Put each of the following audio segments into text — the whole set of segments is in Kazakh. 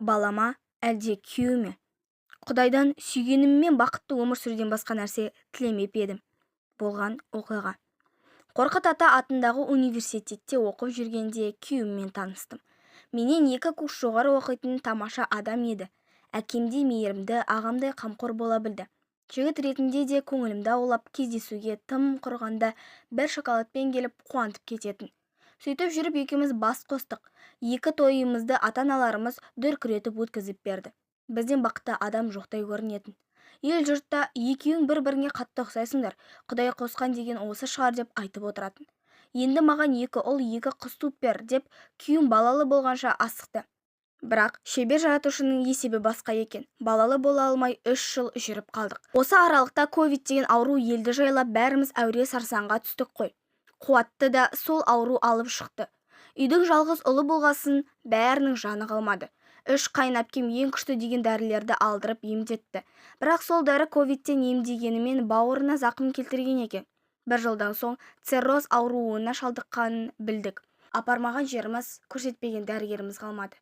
Балама, әлде күйеуіме? Құдайдан сүйгеніммен бақытты өмір сүруден басқа нәрсе тілемеп едім. Болған оқиға. Қорқыт ата атындағы университетте оқып жүргенде күйеуіммен таныстым. Менен 2 курс жоғары оқитын тамаша адам еді. Әкемдей мейірімді, ағамдай қамқор бола білді. Жігіт ретінде де көңілімді аулап, кездесуге тым құрғанда бір шоколадпен келіп қуантып кететін. Сөйтіп жүріп екеуміз бас қостық. 2 тойымызды ата-аналарымыз дүркіретіп өткізіп берді. Бізден бақытты адам жоқтай көрінетін. Ел жұртта екеуің бір-біріңе қатты ұқсайсыңдар, Құдай қосқан деген осы шығар деп айтып отыратын. Енді маған 2 ұл, 2 қыз туып бер деп күйеуім балалы болғанша асықты. Бірақ шебер жаратушының есебі басқа екен. Балалы бола алмай 3 жыл жүріп қалдық. Осы аралықта ковид деген ауру елді жайлап, бәріміз әуре сарсаңға түстік қой. Қуатты да сол ауру алып шықты. Үйдің жалғыз ұлы болғасын бәрінің жаны қалмады. 3 қайын әпкем ең күшті деген дәрілерді алдырып емдетті. Бірақ сол дәрі ковидтен емдегенімен бауырына зақым келтірген екен. 1 жылдан соң цирроз ауруына шалдыққанын білдік. Апармаған жеріміз, көрсетпеген дәрігеріміз қалмады.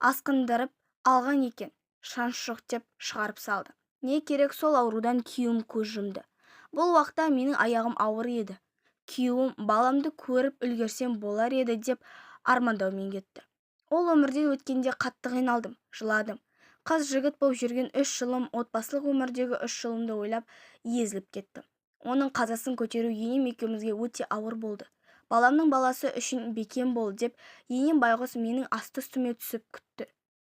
Асқындырып алған екен, шанс жоқ деп шығарып салды. Не керек, сол аурудан күйеуім көз жұмды. Бұл уақытта менің аяғым ауыр еді. Күйеуім баламды көріп үлгерсем болар еді деп армандаумен кетті. Ол өмірден өткенде қатты қиналдым, жыладым. Қыз жігіт болып жүрген 3 жылым, отбасылық өмірдегі 3 жылымды ойлап езіліп кеттім. Оның қазасын көтеру енем екеумізге өте ауыр болды. Баламның баласы үшін бекем бол деп енем байғұс менің асты-үстіме түсіп күтті.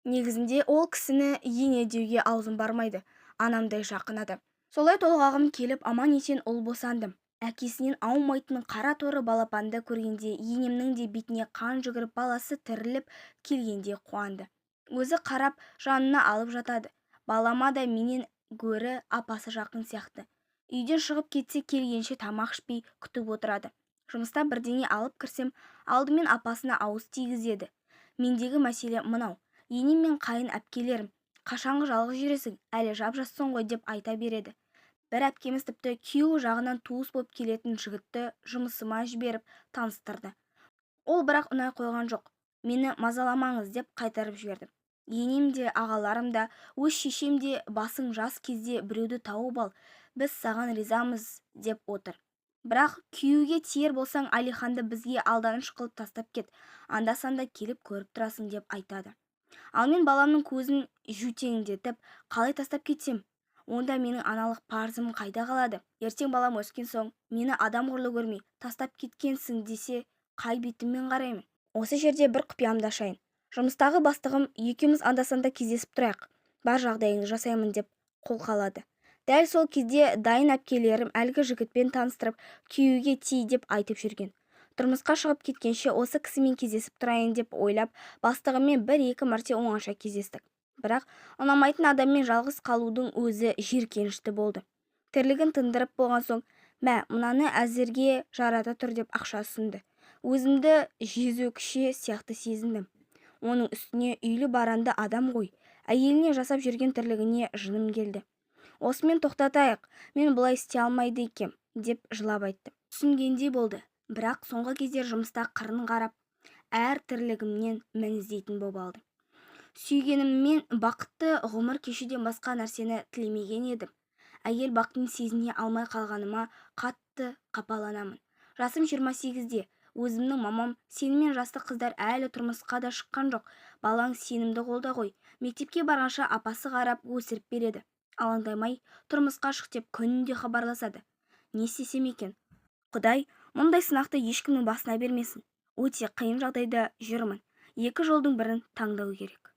Негізінде ол кісіні ене деуге аузым бармайды, анамдай жақын адам. Солай толғағым келіп аман-есен ұл босандым. Әкесінен аумайтын қара торы балапанды көргенде енемнің де бетіне қан жүгіріп, баласы тіріліп келгенде қуанды. Өзі қарап жанына алып жатады. Балама да менен гөрі апасы жақын сияқты. Үйден шығып кетсе келгенше тамақ ішпей күтіп отырады. Жұмыста бірдеңе алып кірсем, алдымен апасына ауыз тигізеді. Мендегі мәселе мынау. Енем мен қайын әпкелерім, қашанғы жалғыз жүресің, әлі жап-жассың ғой деп айта береді. Бір әпкеміз тіпті күйеуі жағынан туыс болып келетін жігітті жұмысыма жіберіп таныстырды. Ол бірақ ұнай қойған жоқ. Мені мазаламаңыз деп қайтарып жібердім. Енем де, ағаларым да, өз шешем де басың жас кезде біреуді тауып ал, біз саған ризамыз деп отыр. Бірақ күйеуге тиер болсаң, Алиханды бізге алданыш қылып тастап кет, анда-санда келіп көріп тұрасың деп айтады. Ал мен баламның көзін жөтеңдетіп, қалай тастап кетсем? Онда менің аналық парызым қайда қалады? Ертең балам өскен соң, мені адам құрлы көрмей, тастап кеткенсің десе, қай бетіммен қараймын? Осы жерде бір құпиямды ашайын. Жұмыстағы бастығым екеуміз анда-санда кездесіп тұрайық, бар жағдайыңды жасаймын деп қолқалады. Дәл сол кезде дайын әпкелерім әлгі жігітпен таныстырып, күйеуге ти деп айтып жүрген. Тұрмысқа шығып кеткенше осы кісімен кездесіп тұрайын деп ойлап, бастығыммен 1-2 мәрте оңаша кездестік. Бірақ ұнамайтын адаммен жалғыз қалудың өзі жиіркенішті болды. Тірлігін тындырып болған соң, мә, мынаны әзірге жарата тұр деп ақша ұсынды. Өзімді жезөкше сияқты сезіндім. Оның үстіне үйлі баранды адам ғой, әйеліне жасап жүрген тірлігіне жыным келді. Осымен тоқтатайық, мен бұлай істей алмайды екем, деп жылап айттым. Түсінгендей болды, бірақ соңғы кездері жұмыста қырын қарап, әр тірлігімнен мін іздейтін боп алды. Сүйгеніммен бақытты ғұмыр кешуден басқа нәрсені тілемеген едім. Әйел бақытын сезіне алмай қалғаныма қатты қапаланамын. Жасым 28-де, өзімнің мамам сенімен жасты қыздар әлі тұрмысқа да шыққан жоқ, балаң сенімді қолда ғой, мектепке барғанша апасы қарап өсіріп береді. Алаңдамай тұрмысқа шық деп күнде хабарласады. Не істесем екен? Құдай мұндай сынақты ешкімнің басына бермесін. Өте қиын жағдайда жүрмін. 2 жолдың бірін таңдау керек.